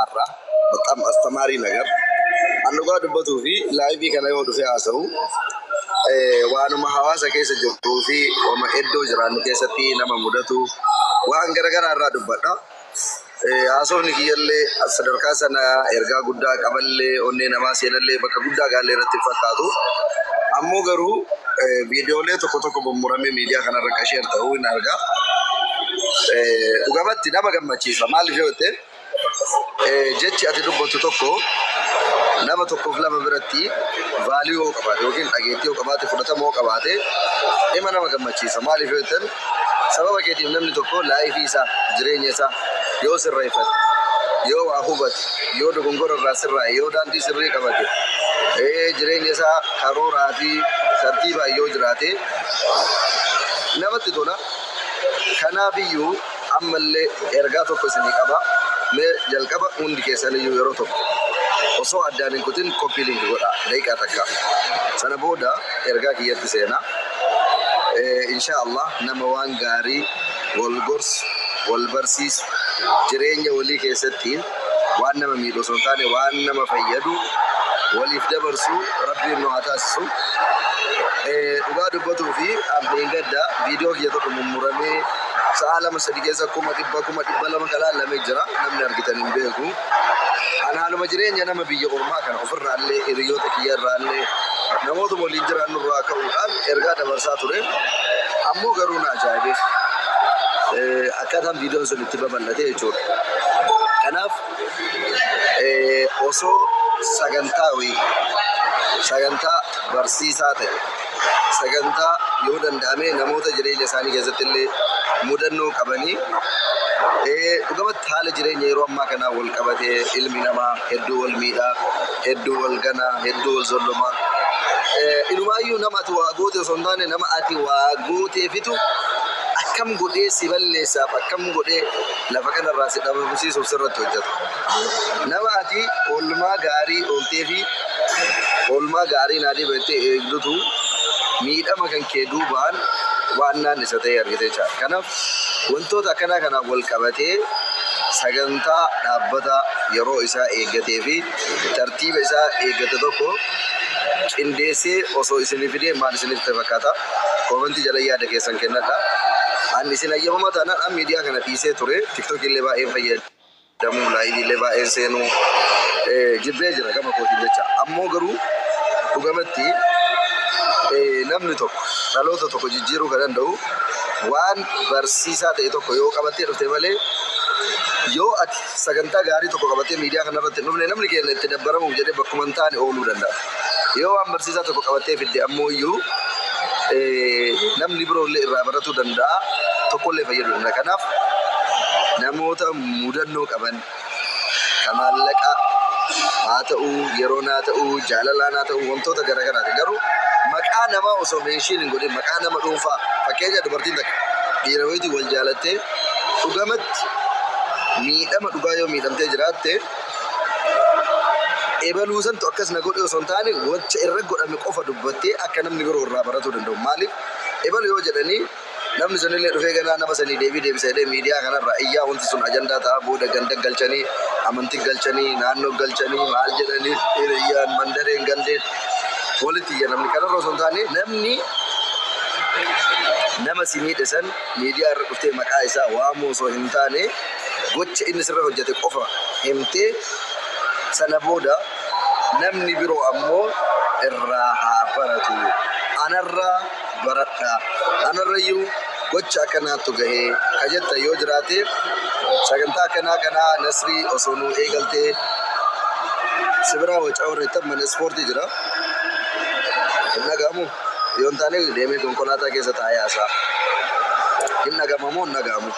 Har'a በጣም አስተማሪ ነገር an dhugaa dubbatuu fi live kana yoo dhufe haasa'u waanuma hawaasa keessa jirtuu fi wama iddoo jiraannu keessatti nama mudatu waan garagaraa irraa dubbadha. Haasofni kiyyallee sadarkaa sana ergaa guddaa qaballee onnee namaa seenallee bakka guddaa gaallee irratti hin fakkaatu. Ammoo garuu viidiyoolee tokko tokko mummuramee miidiyaa kanarra akka share ta'uu hin arga. Dhugamatti nama gammachiisa. Maaliif yoo jette, jechi ati dubbattu tokko nama tokkoof lama biratti value yoo qabaate yookiin dhageettii yoo qabaate, fudhatama yoo qabaate, dhimma nama gammachiisa. Maaliif yoo jettan, sababa keetiif namni tokko life isaa, jireenya isaa yoo sirreeffate, yoo waa hubate, yoo dogongora irraa sirraa'e, yoo daandii sirrii qabate, jireenya isaa karooraa fi tartiibaan yoo jiraate namatti tola. Kanaafiyyuu ammallee ergaa tokko isinii qaba. Mee jalqaba hundi keessaniyyuu yeroo tokko osoo addaan hin kutin copy link godha daqiiqaa takka. Sana booda ergaa kiyyatti seenaa. Insha Allah nama waan gaarii wal gorsu, wal barsiisu, jireenya walii keessatti waan nama miidhu osoo hin taane waan nama fayyadu waliif dabarsu Rabbiin nu haa taasisu. Dhugaa dubbatuu fi abbeen gadda viidiyoo kiyya tokko mummuramee sa'a 2-3 keessa 100,000, 200,000 kalaallamee jira. Namni argitan hin beeku. An haaluma jireenya nama biyya ormaa kana ofirraallee, hiriyoota kiyyarraallee, namoota waliin jiraannu irraa ka'uudhaan ergaa dabarsaa ture. Ammoo garuu na ajaa'ibe. Akkaataan viidiyoon sun itti babal'ate jechuudha. Kanaaf osoo sagantaa wayii, sagantaa barsiisaa ta'e, sagantaa yoo danda'ame namoota jireenya isaanii keessatti illee mudannoo qabanii, dhugamatti haala jireenya yeroo ammaa kanaa wal qabatee ilmi namaa hedduu wal miidhaa, hedduu wal ganaa, hedduu wal zollomaa. Inumaayyuu nama ati waa goote osoo hin taane nama ati waa gooteefitu akkam godhee si balleessaaf, akkam godhee lafa kanarraa si dhabamsiisuuf sirratti hojjeta. Nama ati oolmaa gaarii ooltee fi oolmaa gaarii naa dibattee eegdutu miidhama kan kee duubaan waan naan isa ta'e argite jechaadha. Kanaaf wantoota akkanaa kanaan wal qabatee sagantaa dhaabbata yeroo isaa eeggatee fi tartiiba isaa eeggate tokko qindeessee osoo isinii fidee maal isinitti fakkaata? Comment jala yaada keessan kennadha. Ani isin ayyamamaa taanaan an miidiyaa kana dhiisee ture. TikTok illee baay'een fayyadamu, live illee baay'een seenuu jibbee jira gama kootiin jecha. Ammoo garuu dhugamatti namni tokko dhaloota tokko jijjiiruu kan danda'u waan barsiisaa ta'e tokko yoo qabattee dhufte malee, yoo ati sagantaa gaarii tokko qabattee miidiyaa kanarratti hin dhufne, namni keenya itti dabbaramuuf jedhee bakkuma hin taane ooluu danda'a. Yoo waan barsiisaa tokko qabattee fidde ammoo iyyuu namni biroollee irraa baratuu danda'a, tokkollee fayyaduu danda'a. Kanaaf namoota mudannoo qaban kan maallaqa haa ta'uu, yeroon haa ta'uu, jaalalaan haa ta'uu, wantoota garaagaraati. Garuu maqaa namaa osoo mention hin godhin, maqaa nama dhuunfaa, fakkeenya dubartiin takka dhiira wayiitiin wal jaalattee dhugamatti miidhama dhugaa yoo miidhamtee jiraatte, ebaluu santu akkas na godhe osoo hin taane wacha irra godhame qofa dubbattee akka namni biroo irraa baratuu danda'u. Maaliif, ebalu yoo jedhanii namni sunillee dhufee ganaa nama sanii deebii deebisa jedhee miidiyaa kanarraa iyyaa, wanti sun ajandaa ta'a. Booda ganda galchanii, amantii galchanii, naannoo galchanii, maal jedhanii, hiriyyaan mandareen gandeen walitti iyya. Namni kanarra osoo hin taane namni nama si miidhe san miidiyaa irra dhuftee maqaa isaa waamuu osoo hin taane gocha inni sirra hojjete qofa himtee, sana booda namni biroo ammoo irraa haa baratu. Anarraa baradhaa. Anarrayyuu gocha akkanaattu gahee ka jetta yoo jiraate, sagantaa akkanaa kanaa Nasrii osoo nu eegaltee. Si biraa wacaa warreettan mana ispoortii jira. Hin dhaga'amu? Yoo hin taane deemee konkolaataa keessa taa'ee haasa'a. Hin dhaga'ama moo hin dhaga'amu?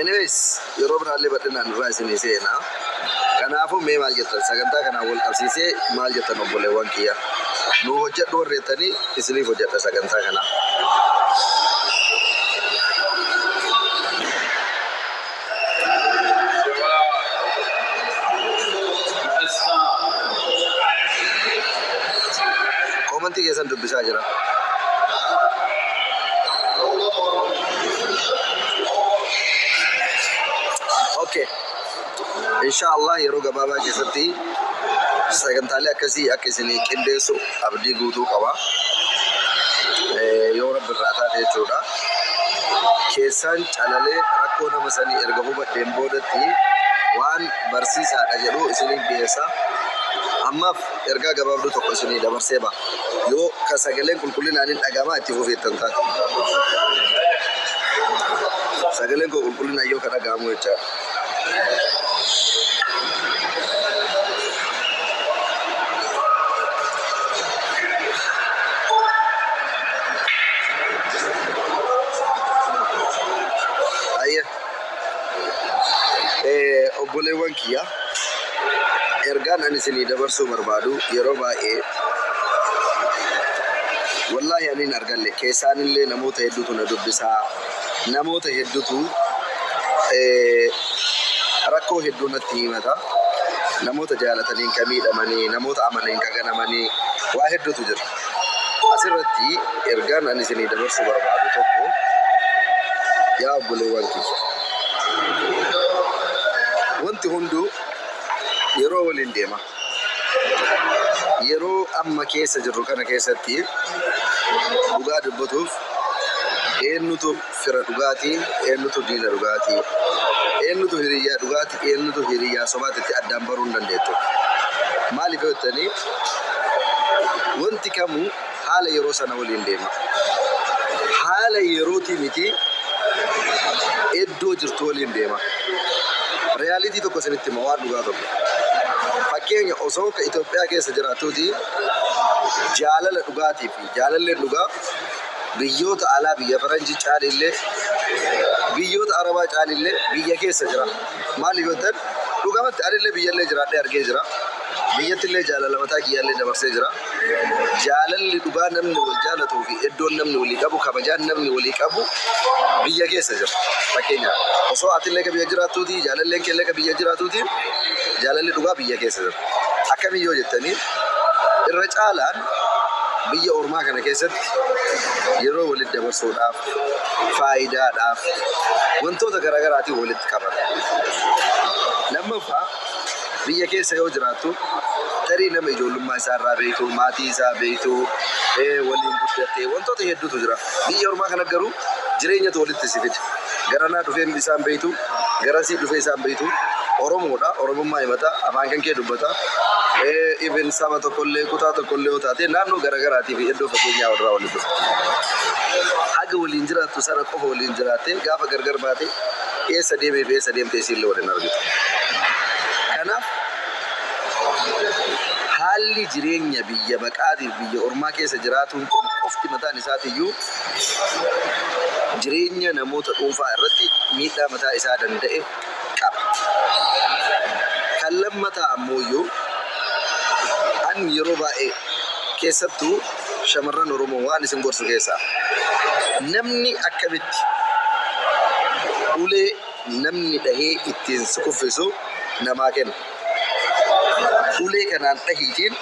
Anyways, yeroo biraallee bal'inaan irraa isinii seenaa. Kanaafuu mee maal jettan? Sagantaa kanaan wal qabsiisee maal jettan, obboleewwan kiyya? Nu hojjedhu warreettanii isiniif hojjedha sagantaa kanaa. Comment keessan dubbisaa jira. Insha Allah yeroo gabaabaa keessatti sagantaalee akkasii akka isinii qindeessu abdii guutuu qaba. Yoo Rabbi irraa taate jechuudha. Keessaan calalee rakkoo nama sanii erga hubadheen boodatti waan barsiisaadha jedhu isiniif dhiyeessa. Ammaaf ergaa gabaabduu tokko isinii dabarsee ba'a. Yoo ka sagaleen qulqullinaan hin dhaga'amaa itti fufeettan taate. Sagaleen koo qulqullinaan yoo ka dhaga'amu jechaadha. Ayya. Obboleewwan kiyya, ergaan ani isinii dabarsuu barbaadu, yeroo baay'ee wallaahi ani hin arganne, keessaanillee namoota hedduutu na dubbisaa, namoota hedduutu rakkoo hedduu natti himata, namoota jaalataniin ka miidhamanii, namoota amananiin ka ganamanii, waa hedduutu jira. Asirratti ergaan ani isinii dabarsuu barbaadu tokko, yaa obboleewwan kiyya, wanti hunduu yeroo waliin deema. Yeroo amma keessa jirru kana keessatti dhugaa dubbatuuf, eenyutu fira dhugaatii, eenyutu diina dhugaatii, eenyutu hiriyyaa dhugaatii, eenyutu hiriyyaa sobaatitti addaan baruu hin dandeettu. Maaliif yoo jettanii, wanti kamuu haala yeroo sana waliin deema. Haala yerootii miti, iddoo jirtu waliin deema. Reality tokko isinitti hima, waan dhugaa tokko. Fakkeenya, osoo ka Itoophiyaa keessa jiraattuuti, jaalala dhugaatii fi jaalalleen dhugaa biyyoota alaa, biyya faranjii caalillee, biyyoota arabaa caalillee biyya keessa jira. Maaliif yoo ta'an, dhugamatti anillee biyyallee jiraadhee argee jira. Biyyattillee jaalala mataa kiyyaallee dabarsee jira. Jaalalli dhugaa namni wal jaalatuu fi iddoon namni walii qabu, kabajaan namni walii qabu biyya keessa jira. Fakkeenyaaf, osoo atillee ka biyya jiraattuuti, jaalalleen keellee ka biyya jiraattuuti, jaalalli dhugaa biyya keessa jira. Akkamii yoo jettanii, irra caalaan biyya ormaa kana keessatti yeroo walitti dabarsuudhaaf, faayidaadhaaf, wantoota garaagaraatiin walitti qabata. Lammaffaa, biyya keessa yoo jiraattu, tarii nama ijoollummaa isaa irraa beektu, maatii isaa beektu, waliin guddatte, wantoota hedduutu jira. Biyya ormaa kana garuu jireenyatu walitti si fida. Garanaa dhufee isaan beektu, garasii dhufee isaan beektu, Oromoodha, Oromummaa himata, afaan kan kee dubbata. Even saba tokkollee, kutaa tokkollee yoo taate, naannoo garaagaraatii fi iddoo fageenyaa irraa walitti dhufa. Haga waliin jiraattu sana qofa waliin jiraattee, gaafa gargar baate eessa deemee fi eessa deemtee isiillee waliin argitu. Kanaaf haalli jireenya biyya baqaatiif biyya ormaa keessa jiraatuun kun qofti mataan isaatiyyuu jireenya namoota dhuunfaa irratti miidhaa mataa isaa danda'e qaba. Kan lammataa ammoo, an yeroo baay'ee keessattuu shamarran Oromoo waan isin gorsu keessaa, namni akkamitti ulee namni dhahee ittiin si kuffisu namaa kenna? Ulee kanaan dhahiitiin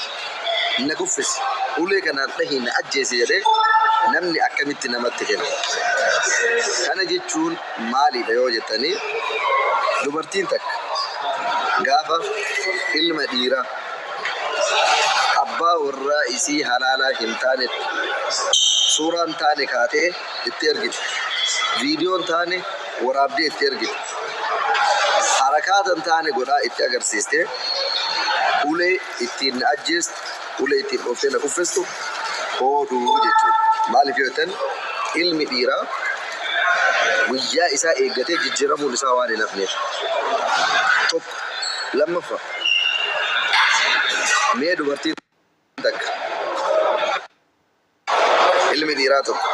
na kuffisi, ulee kanaan dhahii na ajjeesi jedhee namni akkamitti namatti kenna? Kana jechuun maalidha yoo jettanii, dubartiin takka gaafa ilma dhiiraa abbaa warraa isii halaalaa hin taanetti suuraan taane kaatee itti ergite, viidiyoon taane waraabdee itti ergite, harakaatan taane godhaa itti agarsiiste, ulee ittiin na ajjeestu, ulee ittiin dhooftee na kuffistu hooduu jechuudha. Maaliif yoo jettan, ilmi dhiiraa guyyaa isaa eeggatee jijjiiramuun isaa waan hin hafneef. Tokko. Lammaffaa, mee dubartiin takka, ilmi dhiiraa tokko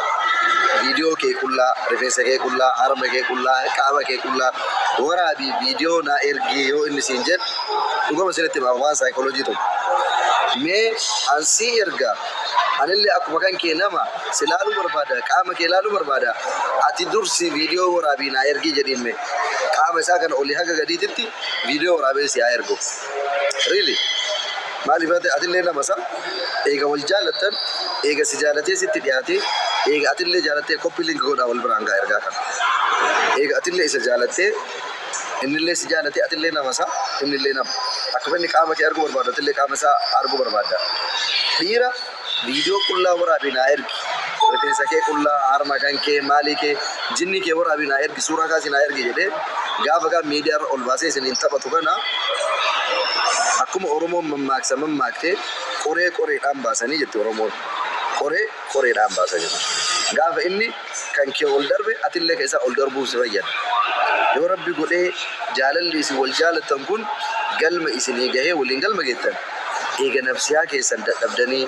viidiyoo kee qullaa, rifeensa kee qullaa, harma kee qullaa, qaama kee qullaa waraabii viidiyoo naa ergii yoo inni siin jedhu, dhugama isinitti hima, waan saayikooloojii tokko. Mee ansii ergaa, anillee akkuma kan kee nama si laaluu barbaada, qaama kee laaluu barbaada, ati dursi viidiyoo waraabii naa ergii jedhiin. Mee qaama isaa kana olii haga gadiititti viidiyoo waraabee si haa ergu. Really? Maaliif atillee nama isa eega wal jaalattan, eega si jaalatee sitti dhiyaatee, eega atillee jaalattee, copy link godhaa wal biraan gaa ergaa kana. Eega atillee isa jaalattee Innillee si jaalate, atillee nama isaa, innillee nama. Akkuma inni qaama kee arguu barbaadu, atillee qaama isaa arguu barbaadda. Dhiira viidiyoo qullaa waraabii naa ergi. Rifeensa kee qullaa, harma kan kee, maalii kee, jinni kee waraabii naa ergi, suuraa kaasii naa ergi jedhee gaafa kaan miidiyaa irra ol baasee isiniin taphatu kana, akkuma Oromoon mammaaksa mammaaktee, qoree qoreedhaan baasanii jetti Oromoon. Qoree qoreedhaan baasanii. Gaafa inni kan kee ol darbe, atillee kan isaa ol darbuuf si fayyada. Yoo Rabbi godhee jaalalli isin wal jaalattan kun galma isinii gahee waliin galma geettan, eega nafsiyaa keessan dadhabdanii,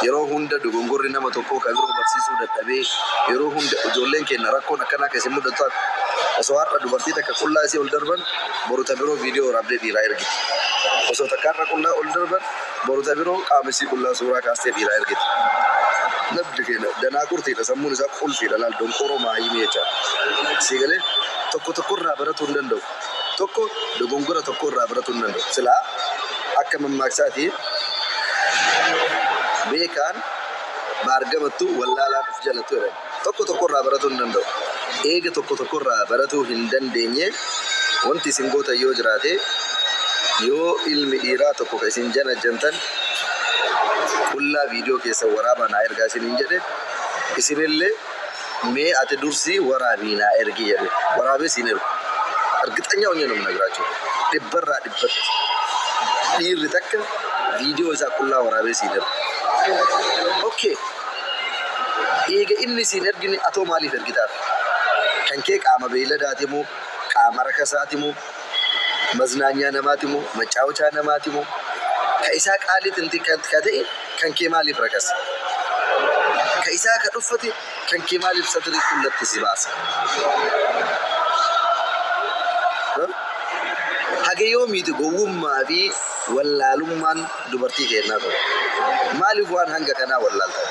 yeroo hunda dogongorri nama tokkoo kan biroo barsiisuu dadhabee, yeroo hunda ijoolleen keenya rakkoon akkanaa kan isin mudatu taate, osoo har'a dubartii takka qullaa isii ol darban, boru ta biroo viidiyoo waraabdee dhiiraa ergiti. Osoo takka har'a qullaa ol darban, boru ta biroo qaama isii qullaa suuraa kaastee dhiiraa ergiti. Namni keenya danaa qurtiidha, sammuun isaa qulfiidha, laal donqoroo maayimii jechaadha. Sii galee, tokko tokko irraa baratuu hin danda'u. Tokko dogongora tokko irraa baratuu hin danda'u. Silaa akka mammaaksaati, beekaan baargamattu wallaalaan of jalattu jedhan. Tokko tokko irraa baratuu hin danda'u. Eega tokko tokko irraa baratuu hin dandeenye, wanti isin gootan yoo jiraate, yoo ilmi dhiiraa tokko ka isin janajjantan qullaa viidiyoo keessan waraabaa naa ergaa isiniin jedhe, isinillee mee ati dursii waraabii naa ergi jedhe, waraabee siin ergu. እርግጠኛ ሆኜ ነው የምነግራቸው። Dhibbarraa dhibbatti dhiirri takka viidiyoo isaa qullaa waraabee siin ergu. Okay. Eega inni siin ergine, atoo maaliif ergitaaf? Kan kee qaama beeyladaati moo, qaama rakasaati moo, መዝናኛ namaati moo, መጫወቻ namaati moo? Ka isaa qaalii ka ta'e kan kee maaliif rakasa? Ka isaa ka dhuffate kan kee maaliif satirii qullatti si baasa? Haga yoomiiti gowwummaa fi wallaalummaan dubartii kennaa ta'u? Maaliif waan hanga kanaa wallaaltan?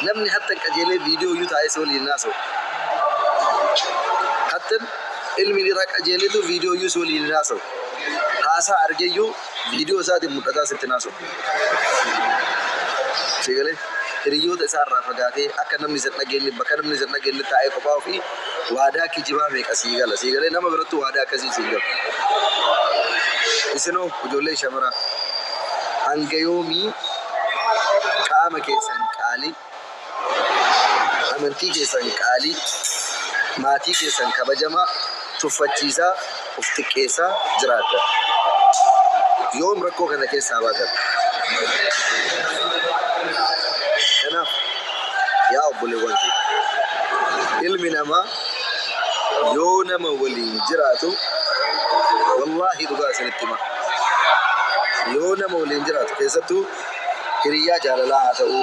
Namni hattan qajeelee viidiyoo iyyuu taa'ee si waliin haasa'u. Hattan ilmi dhiiraa qajeeleetu viidiyoo iyyuu si waliin haasa'u. Haasaa argeyyuu viidiyoo isaatiin mul'ataa sitti haasa'u. Sigalee, hiriyoota isaa irraa fagaatee, akka namni isa dhageenye, bakka namni isa dhageenye taa'ee kophaa ofii waadaa kijibaa meeqa sii gala. Sii galee, nama birattu waadaa akkasii sii gala. Isinoo ijoollee shamaraa, hanga yoomii qaama keessan qaalii, amantii keessan qaalii, maatii keessan kabajamaa tuffachiisaa, of xiqqeessaa jiraata? Yoom rakkoo kana keessaa baatan? Kanaaf yaa obboleewwan kee, ilmi namaa yoo nama waliin jiraatu, wallaahi dhugaa isinitti hima. Yoo nama waliin jiraatu, keessattuu hiriyyaa jaalalaa haa ta'u,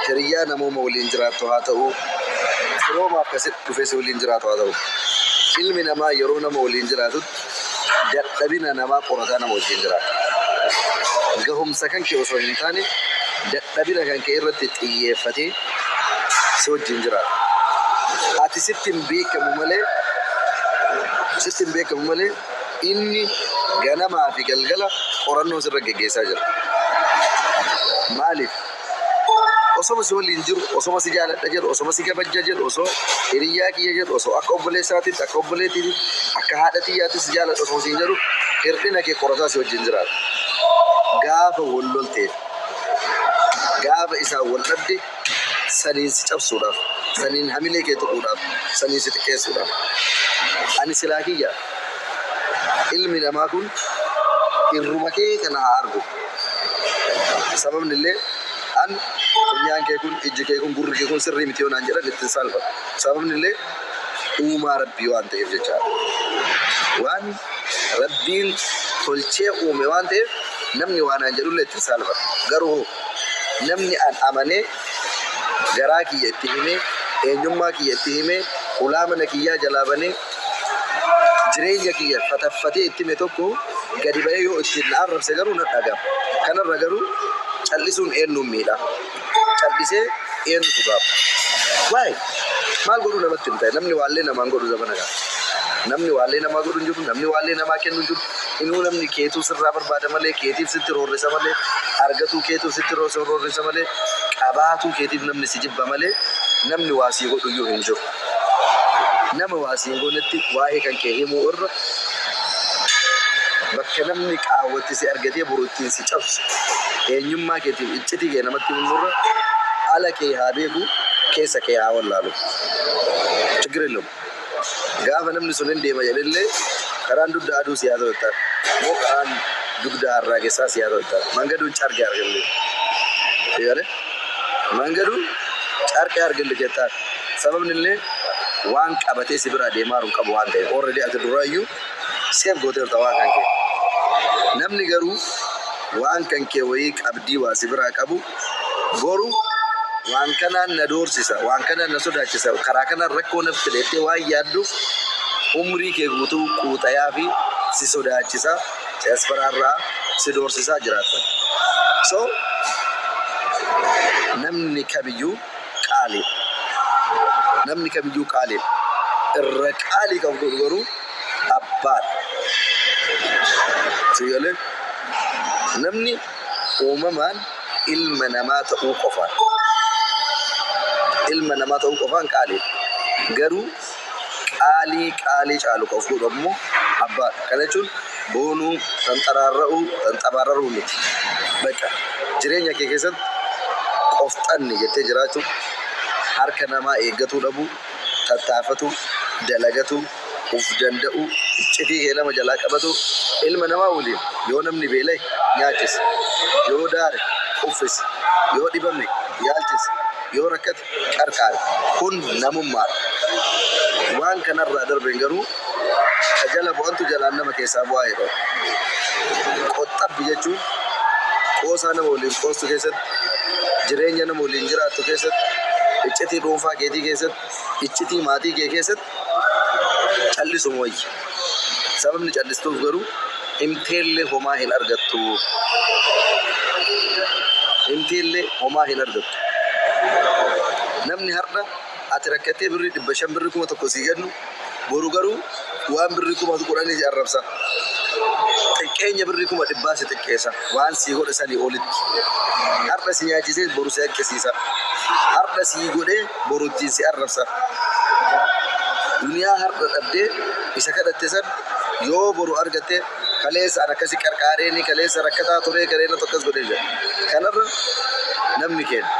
hiriyyaa namooma waliin jiraattu haa ta'u, firooma akkasitti dhufee si waliin jiraatu haa ta'u. Ilmi namaa yeroo nama waliin jiraatutti dadhabina namaa qorataa nama wajjin jiraata. Gahumsa kan kee osoo hin taane, dadhabina kan kee irratti xiyyeeffatee si wajjin jiraata. Ati sitti hin beekamu malee, sitti hin beekamu malee, inni ganamaa fi galgala qorannoo sirra geggeessaa jira. Maaliif? Osoma si waliin jiru, osoma si jaaladha jedhu, osoma si kabajja jedhu, osoo hiriyyaa kiyya jedhu, osoo akka obboleessaatitti, akka obboleettiitti, akka haadha xiyyaatti si jaaladha osoo siin jedhu, hir'ina kee qorataa si wajjin jiraata. Gaafa wal lolteef, gaafa isaan wal dhabde, saniin si cabsuudhaaf, saniin hamilee kee tuquudhaaf, saniin si xiqqeessuudhaaf. Ani silaa kiyya, ilmi namaa kun irruma kee kana haa argu. Sababni illee an funyaan kee kun, ijji kee kun, gurri kee kun sirrii miti yoo naan jedhan ittiin saalfatu. Sababni illee uumaa Rabbii waan ta'eef jechaadha. Waan Rabbiin tolchee uume waan ta'eef, namni waan naan jedhullee ittiin saalfatu. Garuu namni an amanee garaa kiyya itti himee, eenyummaa kiyya itti himee, hulaa mana kiyyaa jalaa banee, jireenya kiyya fataffatee itti hime tokko gadi ba'ee yoo ittiin na arrabse garuu na dhagama. Kanarra garuu callisuun eenyuun miidha? Callisee eenyutu gaafa? Waa'ee maal godhuu namatti hin ta'e? Namni waallee namaan godhu zamana kana. Namni waallee namaa godhu hin jiru, namni waallee namaa kennu hin jiru. Inuu namni keetuu sirraa barbaada malee, keetiif sitti roorrisa malee, argatuu keetuuf sitti roorrisa malee, qabaatuu keetiif namni si jibba malee, namni waa sii godhu iyyuu hin jiru. Nama waa siin goonetti waa'ee kan kee himuu irra bakka namni qaawwatti si argatee boru ittiin si cabsu eenyummaa keetiif iccitii kee namatti himuu irra ala kee haa beeku, keessa kee haa wallaalu. ችግር የለውም. Gaafa namni sun hin deema jedhellee karaan dugda aduu si haa ta'u jettaan. Moo karaan dugda harraagessaa si haa ta'u jettaan. Mangaduun carqee argalle. Eegale? Mangaduun carqee argalle jettaan. Sababni illee waan qabatee si biraa deemaa jiru hin qabu waan ta'eef. Already ati duraayyuu seef gooteerta waan kan kee. Namni garuu waan kan kee wayii qabdii waa si biraa qabu boru waan kanaan na doorsisa, waan kanaan na sodaachisa, karaa kanaan rakkoo na fida jettee waan yaadduuf umrii kee guutuu quuxayaa fi si sodaachisa, si asfaraarraa, si doorsisaa jiraatta. So namni kamiyyuu qaaliidha. Namni kamiyyuu qaaliidha. Irra qaalii kan godhu garuu abbaadha. Si galee? Namni uumamaan ilma namaa ta'uu qofaan. Ilma namaa ta'uu qofaan qaaliidha. Garuu qaalii qaalii caalu kan of godhu ammoo abbaadha. Kana jechuun boonuu, tanxaraarra'uu, tanxabaarraruu miti. Bakka jireenya kee keessatti qofxanni jettee jiraachuu, harka namaa eeggatuu dhabuu, tattaafatu, dalagatu, uf danda'u, iccitii kee nama jalaa qabatu, ilma namaa waliin yoo namni beela'e nyaachisa, yoo daare uffisa, yoo dhibame yaalchisa, yoo rakkate qarqaara. Kun namummaadha. Waan kanarraa darbeen garuu ka jala bu'antu jalaan nama keessaa bu'aa jedhama. Qoxxabbi jechuun qoosaa nama waliin qoostu keessatti, jireenya nama waliin jiraattu keessatti, iccitii dhuunfaa keetii keessatti, iccitii maatii kee keessatti callisuma wayya. Sababni callistuuf garuu himteellee homaa hin argattu. Himteellee homaa hin argattu. Namni har'a ati rakkattee birrii 500, birrii 1000 sii kennu boru garuu waan birrii 10,000 si arrabsa. Xiqqeenya birrii 100,000 si xiqqeessa waan sii godhe sanii olitti. Har'a si nyaachisee boru si haqqisiisa. Har'a sii godhee boru ittiin si arrabsa. Duniyaa har'a dhabdee isa kadhatte san yoo boru argatte kaleessa an akkasi qarqaareeni, kaleessa rakkataa turee, kaleessa akkas godhee jira. Kanarra namni keenya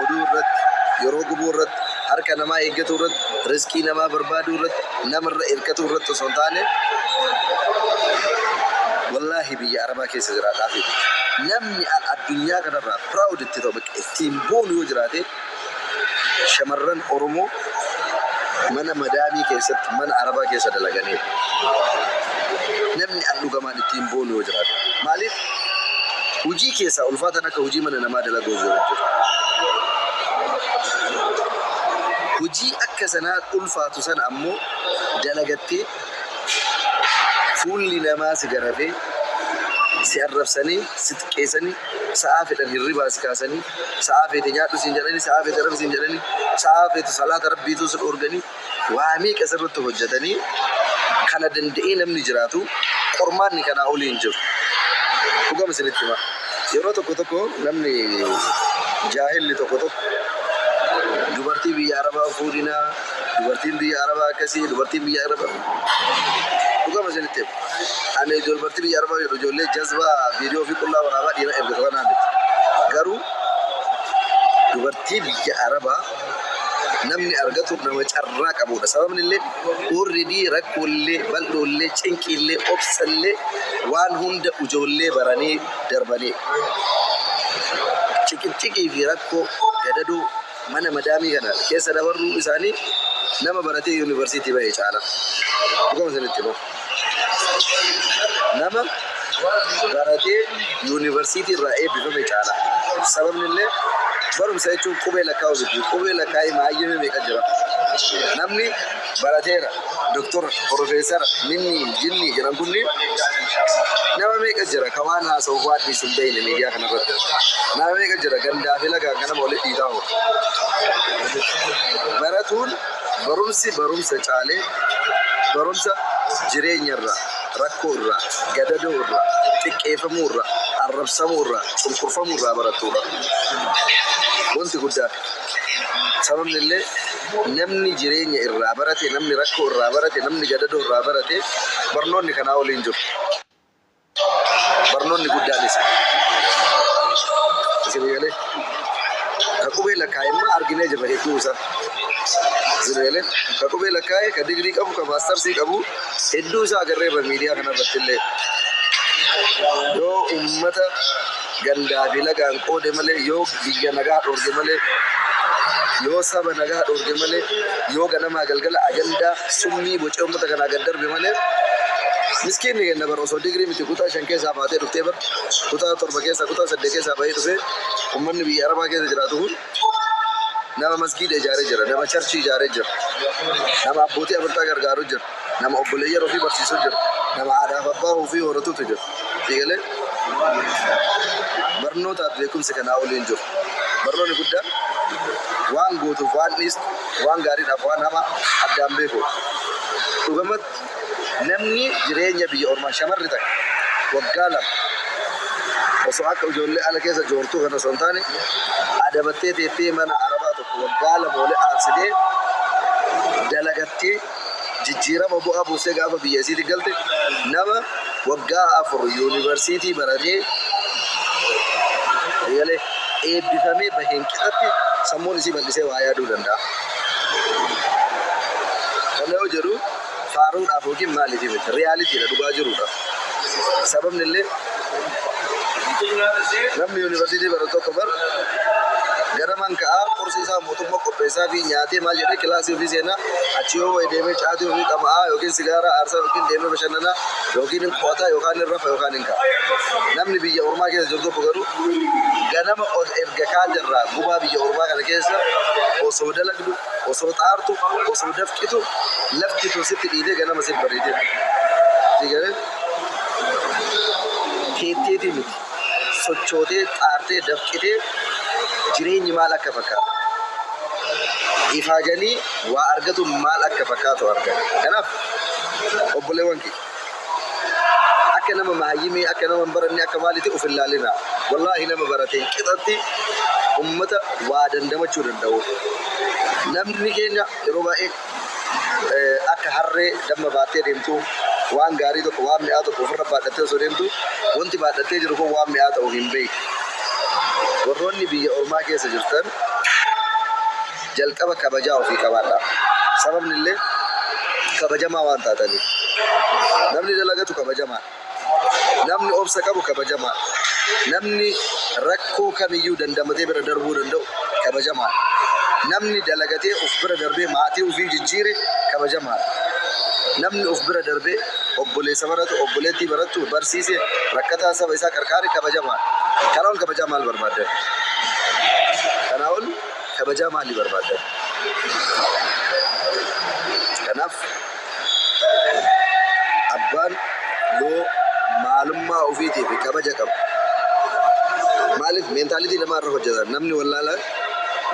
oduu irratti, yeroo gubuu irratti, harka namaa eeggatu irratti, riskii namaa barbaaduu irratti, namarra hirkatuu irratti osoo hin taane, wallaahi biyya Arabaa keessa jiraadhaa fi namni an addunyaa kanarraa proud itti ta'u, bakka ittiin boonu yoo jiraate, shamarran Oromoo mana madaamii keessatti mana Arabaa keessa dalaganidha. Namni an dhugamaan ittiin boonu yoo jiraate. Maaliif? Hojii keessaa ulfaatan akka hojii mana namaa dalaguu jiru. Hojii akka sanaa ulfaatu sana ammoo dalagattee fuulli namaa si garafee, si arrabsanii, si xiqqeessanii, sa'aa fedhan hirribaa si kaasanii, sa'aa feete nyaadhu siin jedhanii, sa'aa feete rafi siin jedhanii, sa'aa feete salaata rabbiituu si dhoorganii, waa meeqa sirriitti hojjetanii kana danda'ee namni jiraatu qormaanni kanaa olii hin jiru. Dhugama isinitti hima. Yeroo tokko tokko namni jaahilli tokko tokko dubartii biyya Arabaa fuudhinaa, dubartiin biyya Arabaa akkasii, dubartiin biyya Arabaa. Dhugama isinitti hima. Ani dubartii biyya Arabaa jedhu ijoollee jazbaa viidiyoo fi qullaa waraabaa dhiira ergitu kanaa miti. Garuu dubartii biyya Arabaa namni argatu nama carraa qabudha. Sababni illee already rakkooillee, bal'oollee, cinqiillee, obsallee waan hunda ijoollee baranii darbanii. Ciqicciqii fi rakkoo gadadoo mana madaamii kana keessa dabaruu isaanii nama baratee yuunivarsiitii bahe caala. Dhugama isinitti hima. Nama baratee yuunivarsiitii irraa eebbifame caala. Sababni illee barumsa jechuun qubee lakkaa'uu miti. Qubee lakkaa'ee maayyame meeqa jira. Namni barateera, doktora, profeesara, minni, jinni jedhan kunniin nama meeqa jira ka waan haasa'u waan dhiisu hin beekne miidiyaa kanarratti. Nama meeqa jira gandaa fi lagaan kan nama walitti dhiitaa oolu. Baratuun barumsi barumsa caalee barumsa jireenyarraa, rakkoo irraa, gadadoo irraa, xiqqeeffamuu irraa, arrabsamuu irraa, cunqurfamuu irraa barattuudha. Wanti guddaan sababni illee Namni jireenya irraa barate, namni rakkoo irraa barate, namni gadadoo irraa barate, barnoonni kanaa oliin jiru. Barnoonni guddaan isa. Isin galee ka qubee lakkaa'e arginee jirra hedduu isaa. Isin galee ka qubee lakkaa'e, ka digirii qabu, ka maastarsii qabu hedduu isaa agarreerra miidiyaa kanarratti illee. Yoo ummata gandaa fi lagaan qoode malee, yoo biyya nagaa dhoorge malee, yoo saba nagaa dhoorge malee, yoo ganamaa galgala ajandaa summii bocee ummata kanaa gad darbe malee, miskiinni kenna bara osoo digirii miti kutaa 5 keessaa baatee dhuftee bar kutaa 7 keessaa kutaa 8 keessaa bahee dhufee ummanni biyya arabaa keessa jiraatu kun nama masgiida ijaaree jira, nama charchii ijaaree jira, nama abbootii amantaa gargaaru jira, nama obboleeyyan ofii barsiisuu jira, nama haadhaaf abbaa ofii horatutu jira. Fiigalee barnootaaf beekumsi kanaa oliin jiru. Barnoonni guddaan waan gootuuf waan dhiistu, waan gaariidhaaf waan hamaa addaan beeku. Dhugumatti namni jireenya biyya ormaa shamarri takka waggaa 2 osoo akka ijoollee ala keessa joortuu kana osoo hin taane adabattee teettee mana arabaa tokko waggaa 2 olee aarsitee dalagattee jijjiirama bu'aa buusee gaafa biyya isiitti galte nama waggaa 4 yuunivarsiitii baratee galee eebbifamee baheen qixatti sammuun isii bal'isee waa yaaduu danda'a. Kana yoo jedhu faaruudhaaf yookiin maaliif miti, riyaalitiidha, dhugaa jirudha. Sababni illee namni yuunivarsiitii baratu tokko bar ganamaan ka'aa qorsi isaa mootummaa qopheessaa fi nyaatee maal jedhee kilaasii ofii seenaa, achi yoo wayi deemee caatii ofii qama'aa yookiin sigaaraa aarsaa yookiin deemee bashannanaa yookiin hin qo'ataa yookaan hin rafa yookaan hin ka'a. Namni biyya ormaa keessa jiru tokko garuu ganama erga kaaterraa gubaa biyya ormaa kana keessa osoo dalagdu, osoo xaartu, osoo dafqitu lafti tun sitti dhiitee ganama sitti bareedee. Sigalee teetteetii miti. Sochootee, xaartee, dafqitee jireenyi maal akka fakkaatu. Ifaajanii waa argatu maal akka fakkaatu argan. Kanaaf obboleewwan kee akka nama mahayyimii, akka nama hin baranne, akka maaliiti of hin laalina. Wallaahi nama barateen qixatti ummata waa dandamachuu danda'u. Namni keenya yeroo baay'ee akka harree damma baattee deemtu waan gaarii tokko waan mi'aa tokko ofirra baadhattee osoo deemtu wanti baadhattee jiru kun waan mi'aa ta'u hin beeku. Warroonni biyya ormaa keessa jirtan jalqaba kabajaa ofii qabaadha. Sababni illee kabajamaa waan taataniif. Namni dalagatu kabajamaa. Namni obsa qabu kabajamaa. Namni rakkoo kamiyyuu dandamatee bira darbuu danda'u kabajamaa. Namni dalagatee of bira darbee maatii ofii jijjiire kabajamaa. Namni of bira darbee obboleessa baratu, obboleettii barattu barsiise rakkataa saba isaa qarqaare kabajamaa. Kanaa ol kabajaa maal barbaaddan? Kanaa ol kabajaa maalii barbaaddan? Kanaaf abbaan yoo maalummaa ofiitiif kabaja qabu. Maaliif meentaalitii namaa irra hojjetan? Namni wallaalaan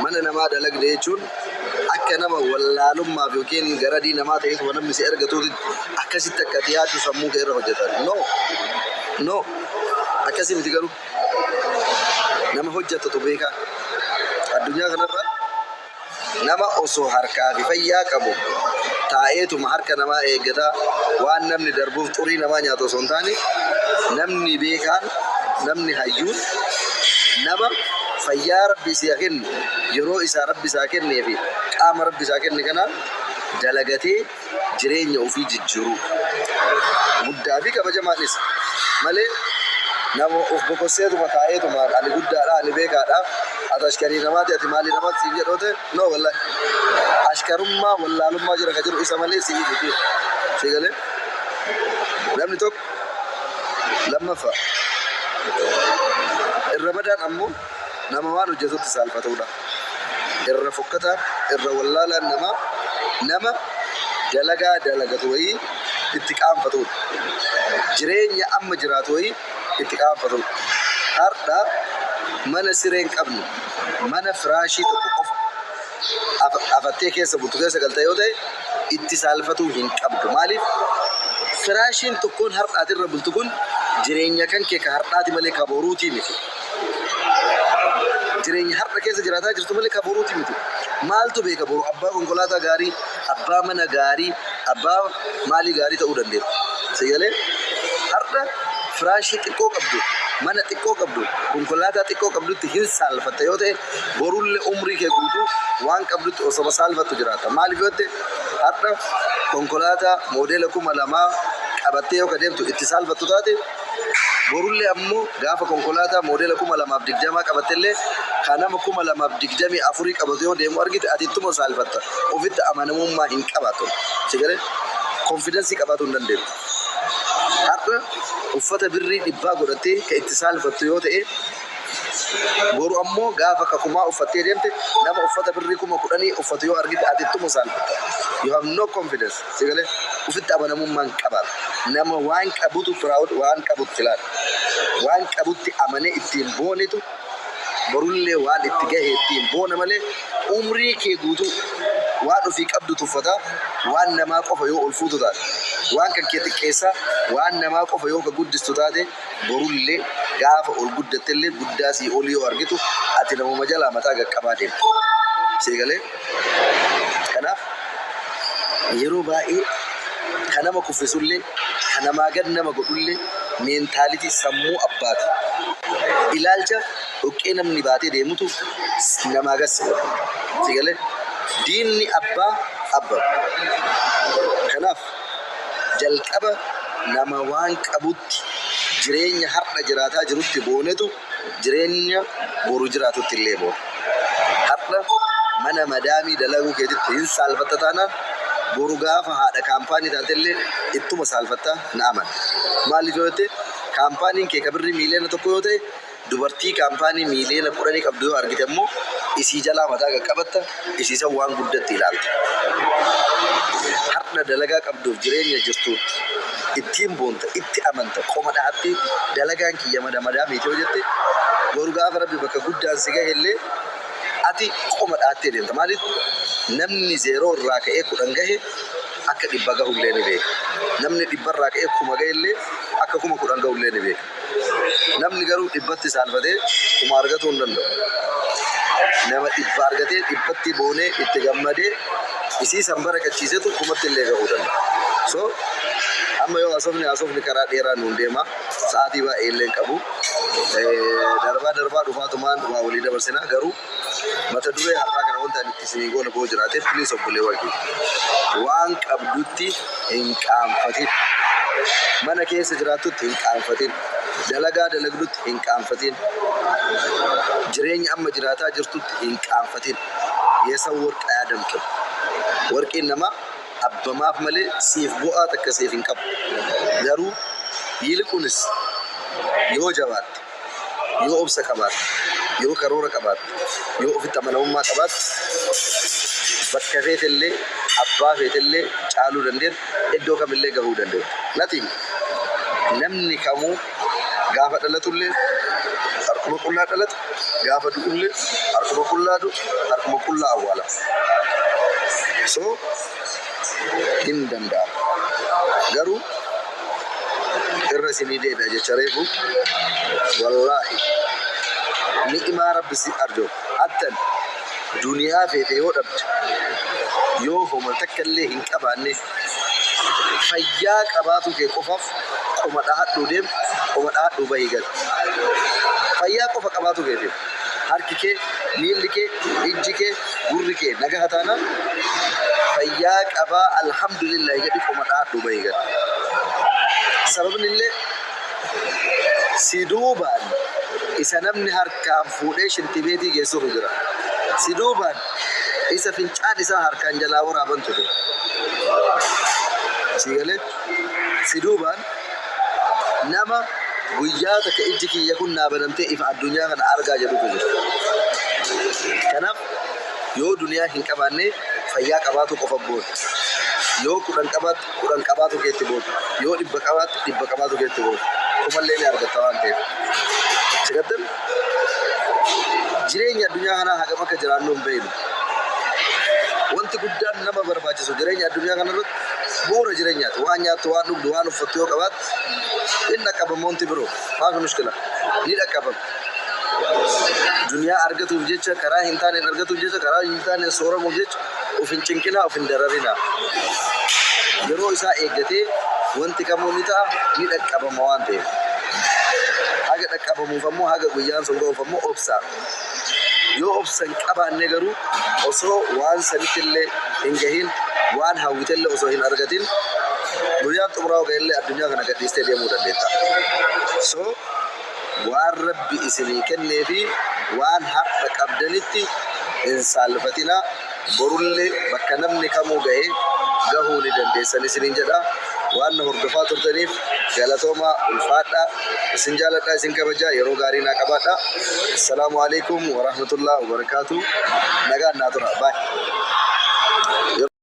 mana namaa dalagde jechuun akka nama wallaalummaaf yookiin garadii namaa ta'eetuma namni si ergatuuti akkasitti akka ati yaaddu sammuu kee irra hojjetan. No! No! Akkasii miti garuu nama hojjetatu beekaa. Addunyaa kanarra nama osoo harkaa fi fayyaa qabu taa'eetuma harka namaa eeggataa waan namni darbuuf xurii namaa nyaatu osoo hin taane namni beekaan, namni hayyuun nama fayyaa rabbi isaa kennu, yeroo isaa rabbi isaa kennee fi qaama rabbi isaa kenne kanaan dalagatee jireenya ofii jijjiiru. Guddaa fi kabajamaanis malee nama of bokosseetuma taa'eetuma ani guddaadha, ani beekaadha, ati ashkarii namaati, ati maalii namaati siin jedhoote no wallahi. Ashkarummaa wallaalummaa jira ka jiru isa malee si'ii miti. Si galee namni tokko lammaffaa irra badaan ammoo nama waan hojjetutti saalfatudha. Irra fokkataan, irra wallaalaan nama nama dalagaa dalagatu wayii itti qaanfatudha. Jireenya amma jiraatu wayii itti qaanfatudha. Har'a mana siree hin qabne, mana firaashii tokko qofa afattee keessa bultu keessa galta yoo ta'e itti saalfatuu hin qabdu. Maaliif? Firaashiin tokkoon har'aati irra bultu kun jireenya kan kee ka har'aati malee ka boruutii miti. Jireenya har'a keessa jiraataa jirtu malee ka boruuti miti. Maaltu beeka boru abbaa konkolaataa gaarii, abbaa mana gaarii, abbaa maalii gaarii ta'uu dandeetta. Sigalee har'a firaashii xiqqoo qabdu, mana xiqqoo qabdu, konkolaataa xiqqoo qabdutti hin saalfatta yoo ta'e, borullee umrii kee guutuu waan qabdutti osoma saalfattu jiraata. Maaliif yoo ta'e, har'a konkolaataa moodela 2000 qabattee yoo ka deemtu itti saalfattu taate, borullee ammoo gaafa konkolaataa moodela 2020 qabattellee kan nama 2024 qabatu yoo deemu argite, ati ittuma saalfatta. Ofitti amanamummaa hin qabaattu. Sigalee confidence qabaatu hin dandeettu. Har'a uffata birrii 100 godhattee kan itti saalfattu yoo ta'e, boru ammoo gaafa kakumaa uffattee deemte nama uffata birrii 10,000 uffatu yoo argite, ati ittuma saalfatta. You have no confidence. Sigalee ofitti amanamummaa hin qabaatu. Nama waan qabutu proud waan qabutti ilaala. Waan qabutti amanee ittiin boonetu borullee waan itti gahe ittiin boona malee, umrii kee guutuu waan ofii qabdu tuffataa waan namaa qofa yoo ol fuutu taate, waan kan kee xiqqeessaa waan namaa qofa yoo ka guddistu taate, borullee gaafa ol guddattellee guddaa sii ol yoo argitu ati namuma jalaa mataa qaqqabaa deemta. Seegalee kanaaf yeroo baay'ee ka nama kuffisullee, ka namaa gad nama godhullee, mentality sammuu abbaati. Ilaalcha dhoqqee namni baatee deemutu namaa gad si godha. Seegalee diinni abbaa abba. Kanaaf jalqaba nama waan qabutti, jireenya har'a jiraataa jirutti boonetu jireenya boru jiraatutti illee boona. Har'a mana madaamii dalaguu keetitti hin saalfatta taanaan, boru gaafa haadha kaampaanii taatellee ittuma saalfatta, na amana. Maaliif yoo jette, kaampaaniin kee ka birrii 1 miiliyoona yoo ta'e, dubartii kaampaanii 10 miiliyoona qabdu yoo argite immoo isii jalaa mataa qaqqabatta, isiisan waan guddatti ilaalta. Har'a dalagaa qabduuf jireenya jirtuutti ittiin boonta, itti amanta, qoma dhahatti dalagaan kiyya mana madaamiiti yoo jette, boru gaafa Rabbi bakka guddaan si gahe illee ati qoma dhahattee deemta. Maaliif? Namni zeeroo irraa ka'ee 10 gahe akka 100 gahullee ni beeka. Namni 100 irraa ka'ee 1000 gahe illee akka 10,000 gahullee ni beeka. Namni garuu 100tti saalfatee 1000 argatuu hin danda'u. Nama 100 argatee 100tti boonee itti gammadee isii san barakachiisetu 1000tti illee gahuu danda'a. So amma yoo haasofni karaa dheeraa nuun deema, sa'aatii baay'ee illee hin qabu. Darbaa darbaa dhufaatumaan waa walii dabarsinaa, garuu mata duree har'aa kana wanta ani itti isinii goona boo jiraate, please obboleewwan kiyya, waan qabdutti hin qaanfatin. Mana keessa jiraattutti hin qaanfatin. Dalagaa dalagdutti hin qaanfatin. Jireenya amma jiraataa jirtutti hin qaanfatin. የሰው ወርቅ አያደምቅም። Warqiin namaa abbamaaf malee siif bu'aa takka siif hin qabu. Garuu yiliqunis yoo jabaatte, yoo obsa qabaatte, yoo karoora qabaatte, yoo ofitti amanamummaa qabaatte, bakka feetellee, abbaa feetellee caaluu dandeettu, iddoo kamillee gahuu dandeettu. Nothing. Namni kamuu gaafa dhalatullee harkuma qullaa dhalata, gaafa du'ullee harkuma qullaa du'u, harkuma qullaa awwaalama. So hin danda'amu. Garuu irra isinii deebi'a jecha reefu, wallaahi ni'imaa Rabbi si arjoo hattan duniyaa feete yoo dhabde, yoo homa takka illee hin qabaanne, fayyaa qabaatu kee qofaaf qoma dhahadhuu deem, qoma dhahadhuu bahii gal. Fayyaa qofa qabaatu keetiif, harki kee, miilli kee, ijji kee, gurri kee nagaha taanaan, fayyaa qabaa alhamdulillah jedhi, qoma dhahadhuu bahii gal. Sababni illee si duubaan isa namni harkaan fuudhee shintibeetii geessutu jira. Si duubaan isa fincaan isaa harkaan jalaa waraabantu jira. Si galee si duubaan nama guyyaa takka ijji kiyya kun naa banamtee ifa addunyaa kana argaa jedhutu jira. Kanaaf yoo duniyaa hin qabaanne, fayyaa qabaatu qofa boona. Yoo 10 qabaatte, 10 qabaatu keetti boona. Yoo 100 qabaatte, 100 qabaatu keetti boona. Kumallee ni argatta waan ta'eef. Sigattan jireenya addunyaa kanaa hagam akka jiraannu hin beeknu. Wanti guddaan nama barbaachisu jireenya addunyaa kanarratti bu'uura jireenyaati. Waan nyaattu, waan dhugdu, waan uffattu yoo qabaatte, hin dhaqqabama wanti biroo. Maafi mushkila? Ni dhaqqabama. Duniyaa argatuuf jecha karaa hin taaneen argatuuf jecha karaa hin taaneen sooramuuf jecha of hin cinqinaa, of hin dararinaa. Yeroo isaa eeggatee wanti kamuu ni ta'a, ni dhaqqabama waan ta'eef. Haga dhaqqabamuuf ammoo haga guyyaan sun ga'uuf ammoo obsaa. Yoo obsa hin qabaanne garuu osoo waan sanitti illee hin gahin, waan hawwite illee osoo hin argatin guyyaan xumuraa ga'e illee addunyaa kana gadhiistee deemuu dandeetta. So waan Rabbi isinii kennee fi waan har'a qabdanitti hin saalfatinaa. Borullee bakka namni kamuu gahe gahuu ni dandeessan isiniin jedha. Waan na hordofaa turtaniif galatoomaa, ulfaadhaa. Isin jaaladha, isin kabajaa, yeroo gaarii naa qabaadha. Assalaamu alaikum warahmatullahi wabarakaatu. Nagaan naa tura. Bye.